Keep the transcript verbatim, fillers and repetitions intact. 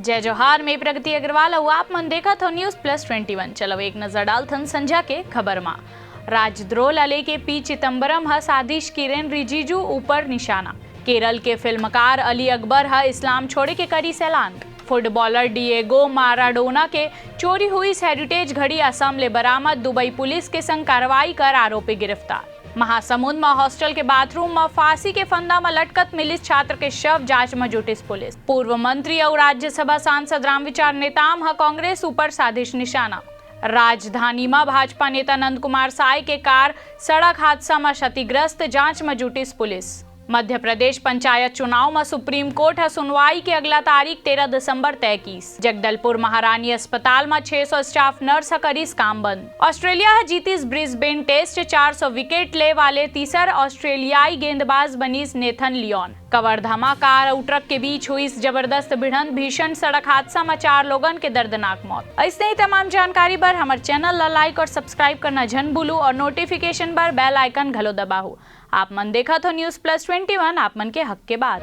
जय जोहार, मैं प्रगति अग्रवाल अउ आप मन देखत हो News Plus Twenty One। चलो एक नजर डालथन संझा के खबर मा। राजद्रोह ला लेके पी चिदंबरम ह साधिस किरेन रिजिजू ऊपर निशाना। केरल के फिल्मकार अली अकबर ह इस्लाम छोड़े के करिस ऐलान। फुटबॉलर डिएगो माराडोना के चोरी होइस हेरिटेज घड़ी, असम ले बरामद, दुबई पुलिस के संग कार्रवाई कर आरोपी गिरफ्तार। महासमुंद म हॉस्टल के बाथरूम म फांसी के फंदा म लटकत मिलिस छात्र के शव, जांच म जुटिस पुलिस। पूर्व मंत्री अउ राज्यसभा सांसद रामविचार नेताम ह कांग्रेस ऊपर साधिस निशाना। राजधानी म भाजपा नेता नंद कुमार साय के कार सड़क हादसा म क्षतिग्रस्त, जांच म जुटिस पुलिस। मध्य प्रदेश पंचायत चुनाव म सुप्रीम कोर्ट ह सुनवाई के अगला तारीख तेरह दिसंबर तय कीस। जगदलपुर महारानी अस्पताल म छह सौ स्टाफ नर्स ह करिस काम बंद। ऑस्ट्रेलिया ह जीतिस ब्रिस्बेन टेस्ट, चार सौ विकेट ले वाले तीसर ऑस्ट्रेलियाई गेंदबाज बनिस नेथन लियोन। कवर्धा म कार अउ ट्रक के बीच होइस जबरदस्त भिड़ंत, भीषण सड़क हादसा म चार लोगन के दर्दनाक मौत। अइसने ही तमाम जानकारी बर हमर चैनल ला लाइक और सब्सक्राइब करना झन भूलू और नोटिफिकेशन बर बेल आइकन घलो दबाहू। आप मन देखत हो News Plus Twenty One, आप मन के हक के बात।